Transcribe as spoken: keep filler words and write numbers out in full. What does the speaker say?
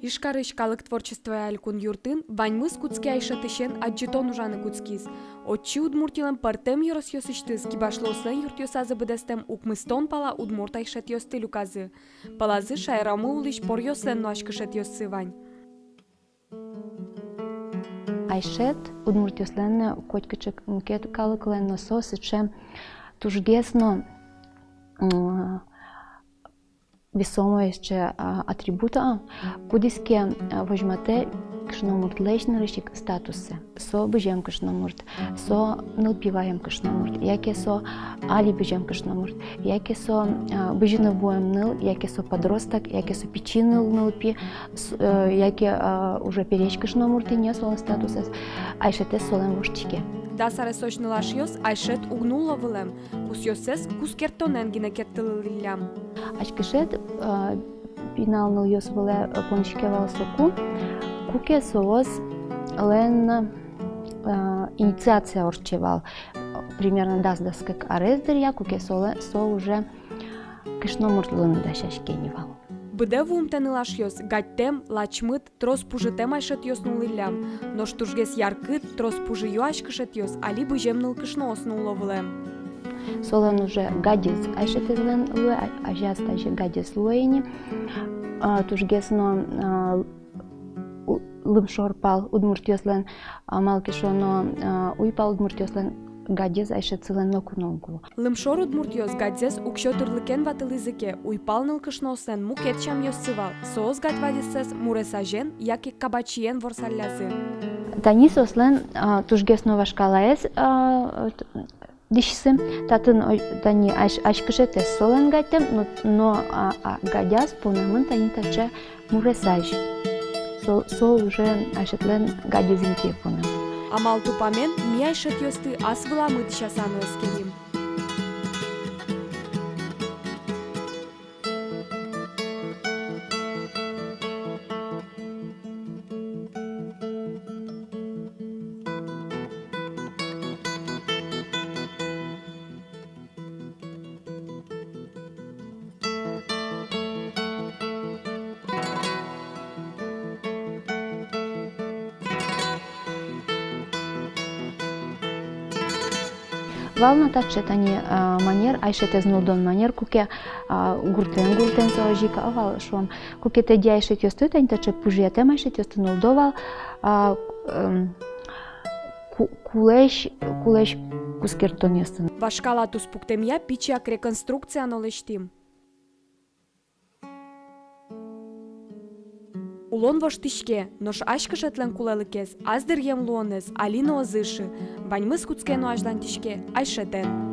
Ижкарысь калык творчествоя элькун юртын ваньмыз кутске айшетысен адӟытон ужаны кутскиз. Отчы Удмуртилэн пӧртэм ёросъёсысьтыз кибашлыослэн юртъёсазы быдэстэм укмыстон пала удмурт айшетъёсты люказы. Пӧлазы шаерамы улӥсь поръёслэн но азькышетъёссы вань. Айшет удмуртъёслэн но, котькыӵе мукет калыклэн но, со сыӵе тужгес но, м, весомой сыӵе, а, атрибут, а, кудӥз ке, а, возьматэ кышномуртлэсь нырысь ик статуссэ. Со бызем кышномурт, со нылпи ваем кышномурт, яке со али бызем кышномурт, яке со, а, бызьыны вуэм ныл, яке со подросток, яке со пичи ныл, нылпи, с-, э, яке, а, уже пересь кышномурт ини, солэн статусэз, айшетэз солэн воштӥське. Дас аресозь нылашъёс айшет уг нулло вылэм, кусъёссэс кускертонэн гинэ керттылӥллям. Азькышет, э, пинал нылъёс вылэ, э, поныське вал соку, куке соослэн, э, инициация ортче вал, примерно дас-дас кык арес дыръя, куке солэ-, со уже кышномурт луыны дасяське ни вал. Быдэ вуымтэ нылашъёс гадьтэм, лачмыт, трос пужытэм айшетъёс нуллӥллям, нош тужгес яркыт, трос пужыё азькышетъёс али бызем нылкышноос нулло вылэм. Солэн уже гадез айшетэзлэн луэ, а-, азяз таӵе гадез луэ ини. А, тужгес но, а, у-, лымшор пал удмуртъёслэн, а, малы ке шуоно, а, уйпал удмуртъёслэн гадез айшетсылэн ноку но уг лу. Лымшор удмуртъёс гадьзэс уксё тырлыкен ватылӥзы ке, уйпал нылкышноослэн мукет сямъёссы вал, соос гадь вадьсэс мурес азен яке кабачиен ворсаллязы. Тани соослэн, а, тужгес но вашкалаез, а, т-, дӥсьсы, татын, ой, тани азь-, азькышетэз солэн гадьтэм, но, но, а, а, гадяз понэмын тани таӵе мурес азь. Со, со уже айшетлэн гадез интые понэмын. Амал тупамен ми айшетъёсты ас выламы дӥсяса но эскерим. Вал на таӵе тани, а, манер, айшетэз нуллон манер, куке, а, гуртэн, гуртэн со озьы ик, а, вал, шуом, куке тӧдьы айшетъёсты, тани таӵе пужыятэм айшетъёсты нулло вал, а, эм, ку-, кулэсь, кулэсь кускертонъёсын. Вашкала туспуктэмъя пичияк реконструкция но лэсьтӥм. Улон воштӥське, нош азькышетлэн кулэлыкез, ас дыръем луонэз али но ӧз ышы, ваньмыз кутске но азьланьтӥське айшетэн.